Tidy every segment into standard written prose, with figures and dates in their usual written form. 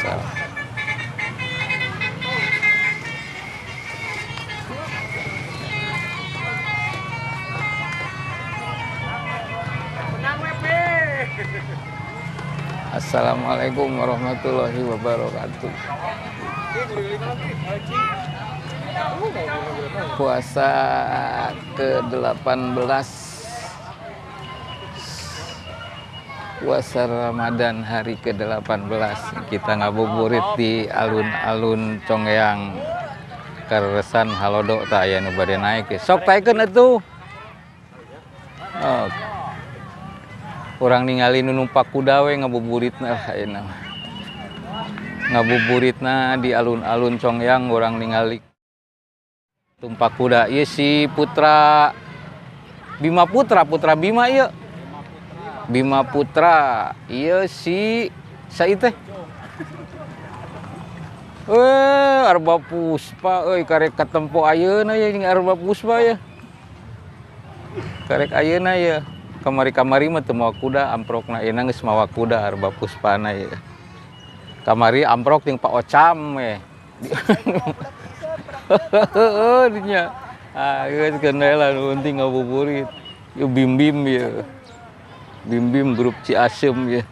Salam. Assalamualaikum warahmatullahi wabarakatuh. Puasa ke-18, puasa Ramadan hari ke-18. Kita ngabuburit di alun-alun Conggeang Karesan Halodo. Tah aya nu bade naik. Sok taekeun atuh. Oh. Urang ningali nu numpak kuda we ngabuburitna lah ayeuna. Ngabuburitna di alun-alun Conggeang urang ningali tumpak kuda. Ieu si Putra Bima Putra, Putra Bima ieu. Bima Putra, ieu si sai teh. Arba Puspa euy, karek katempo ayeuna ye jeung Arba Puspa ye. Karek ayeuna ye. Kamari-kamari mah teu mawa kuda, amprokna ayeuna geus mawa kuda Arba Puspana ye. Kamari amprok jeung Pak Ocam we. Heeh dinya. Ah geus kendala nu penting ngabuburit. Ieu bim-bim ye. Bim-bim grup Ciasem ye.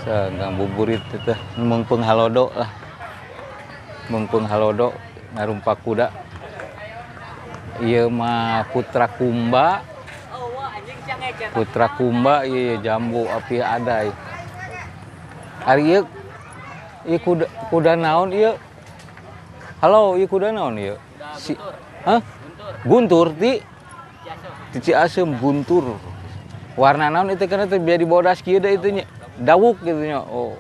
Sa ngabuburit teh meungpeung halodo lah. Meungpeung halodo ngarumpak kuda. Ieu mah Putra Kumba. Putra Kumba ieu jambu api adai. Ari ieu ieu kuda, kuda naon ieu? Halo, ieu kuda naon ieu? Si hah? Guntur ti Ciasem Guntur. Warna naon itu kana teh biar dibodas kieu da itu nya. Dawuk gitu nya. Oh.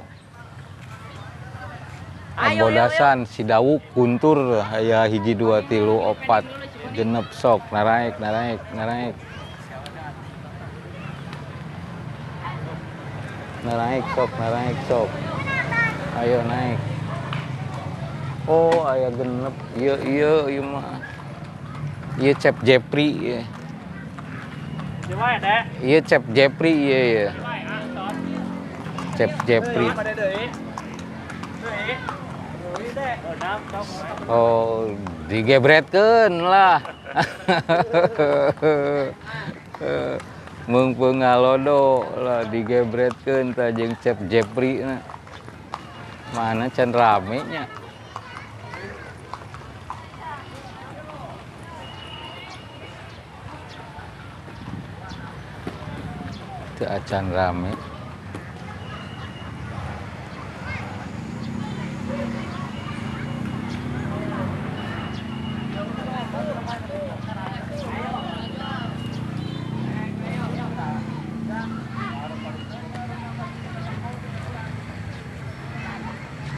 Bodasan si Dawuk Guntur aya 1 2 3 4 6 sok naraek naraek naraek. Naraek sok naraek sok. Ayo naik. Oh, aya genep. Ieu ieu ieu mah. Ieu Cep Jepri ieu. Ieu Cep Jepri ieu ieu. Cep Jepri. Oh, digebretkeun lah. Meungpeung ngalodo lah digebretkeun tah jeung Cep Jepri na. Mana can rame nya. Teu acan rame.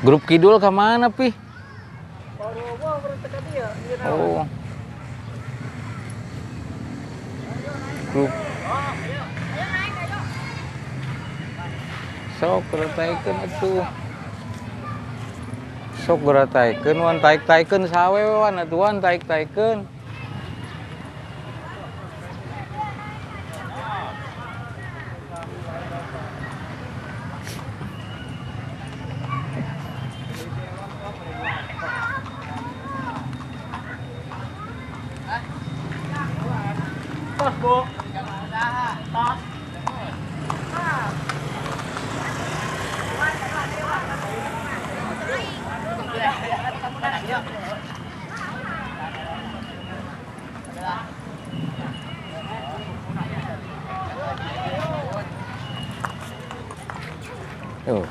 Grup Kidul ke mana, Pi? Oh. Grup. Sok gerataikeun atuh. Sok gerataikeun wan taik-taikeun sawe wan atuh wan taik-taikeun. Tos, Bu. Tos. Oh,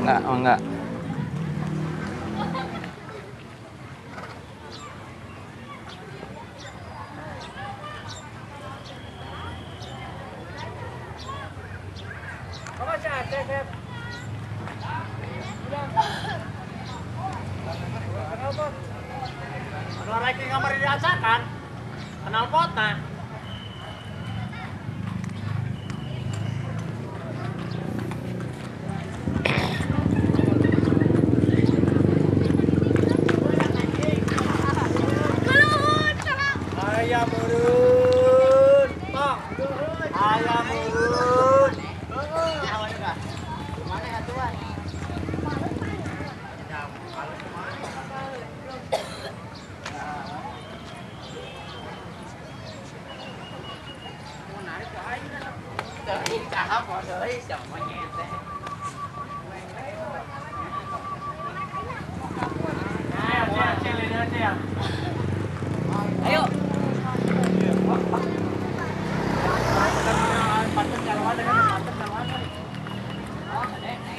Enggak, oh enggak. Kenal kota. Ayo.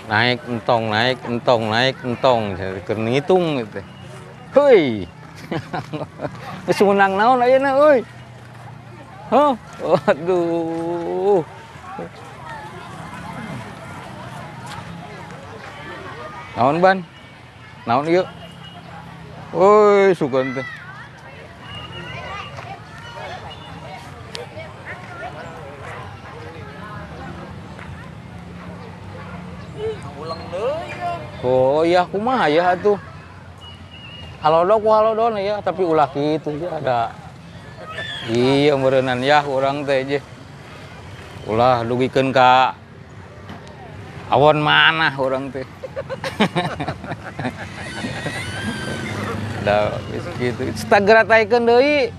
Naik entong, naik entong, naik entong, keur ngitung gitu. Heuy. Geus meunang naon ayeuna euy. Hah? Waduh. Naon ban? Naon ieu? Euy, sugan teh. Oh iya kumaha ya atuh. Halodo ku halodona ya, tapi ulah kitu ya ada. Iya meureunnan ya urang teh je. Ulah dugikeun ka awon manah urang teh. Da geus kitu. Sagera taekeun deui.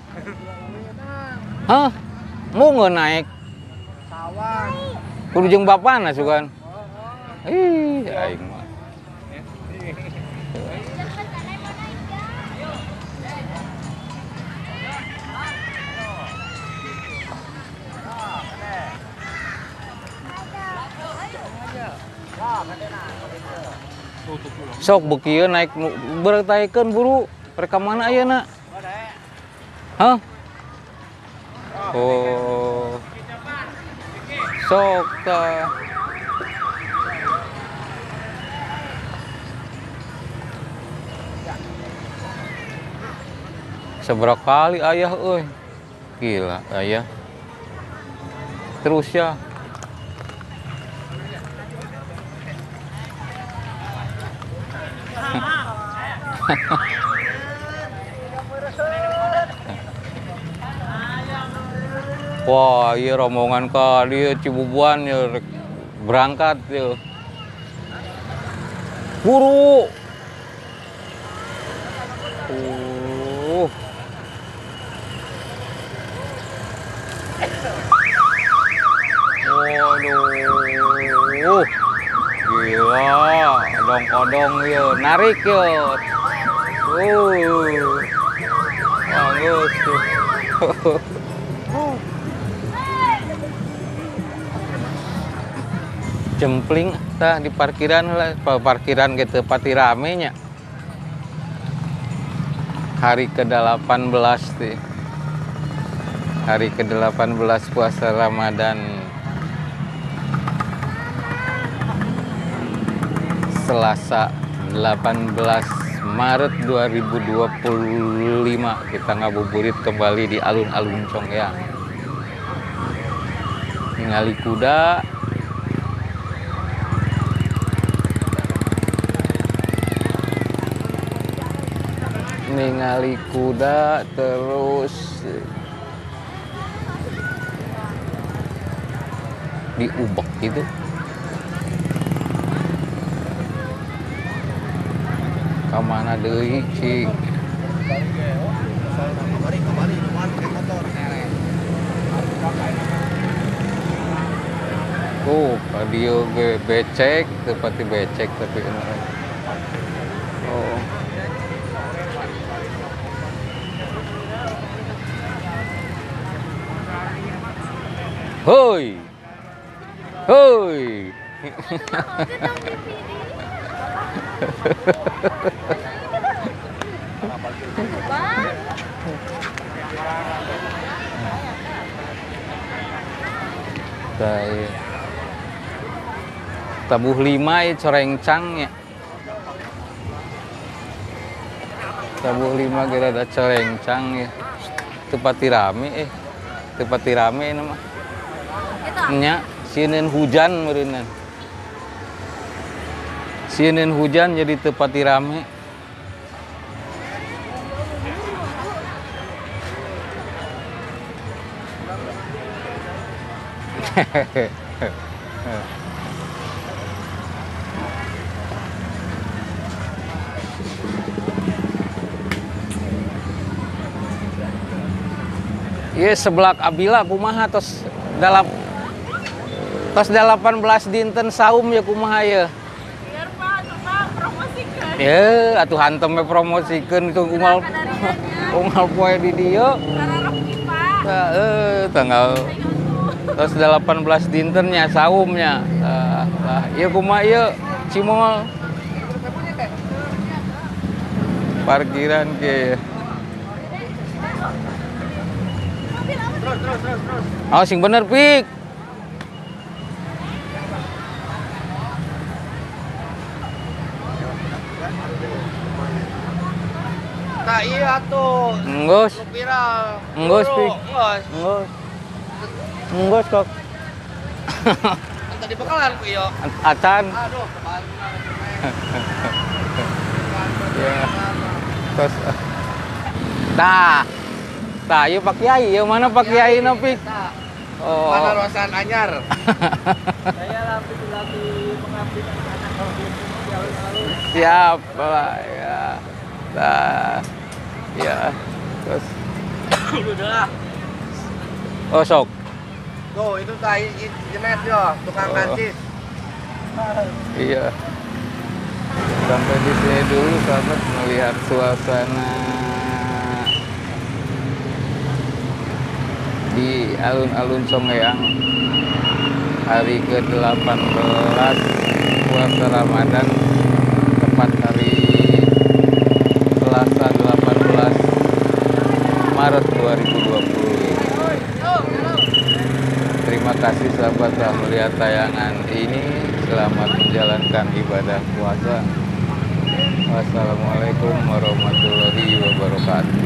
Hah? Mun naik. Sawah. Kudu jeung bapana sugan. Ih, aing mah. Sok beuki naik bertaikeun buru rek ka mana ayeuna? Hah? Oh. Sok tah. Seberapa kali ayah euy. Gila ayah. Terus ya. Wah, iya rombongan ka dieu Cibubuan ya berangkat ya. Buru. Waduh. Gila, odong-odong ya, narik ya. Bagus tuh. Jempling tah di parkiran lah, parkiran gitu pati rame nya. Hari ke-18 teh. Hari ke-18 puasa Ramadan. Selasa 18 Maret 2025 kita ngabuburit kembali di alun-alun Conggeang. Ningali kuda. Ningali kuda terus diubek gitu. Kamana deui cing. Oh, dieu ge becek, teu pati becek tapi oh. Hoi. Hoi. Tabuh 5 ya corengcang ya. Tabuh 5 kira ada corengcang ya. Tepati rame tepati rame nama. Nya sieun hujan meureunnan. Sieun hujan jadi tepati rame. Iya seblak Abila kumaha tos dalam Tos 18 dinten saum ya kumaha ya? Biar Pak, cuma promosikeun. Ya, atuh hantem we promosikeun itu unggal unggal poe di dieu. Kararok Pak. Tah, tanggal tos 18 dintennya saumnya. Tah, ieu kumaha ieu? Cimol. Parkiran ke. Terus. Oh, sing bener, Pik. Tah iya tuh. Enggeus. Viral. Enggeus, Pik. Enggeus. Enggeus. Enggeus kok. Tadi bekalan ku ieu. Acan. Aduh, kebal. Ya. Terus. Tah. Tah, ieu Pak Kiai, ieu mana Pak Kiai na, Pik? Oh. Mana rosan anyar? Saya lagi mengabdi anak Siap, Bapak. Ya. Tah. Ya. Terus. Udah. Oh, sok. Tuh, itu tai jenet yo, tukang karcis. Iya. Sampai di sini dulu sahabat, melihat suasana di alun-alun Soreang hari ke-18 puasa Ramadan, tepat hari Selasa 18 Maret 2020. Terima kasih sahabat telah melihat tayangan ini. Selamat menjalankan ibadah puasa. Wassalamualaikum warahmatullahi wabarakatuh.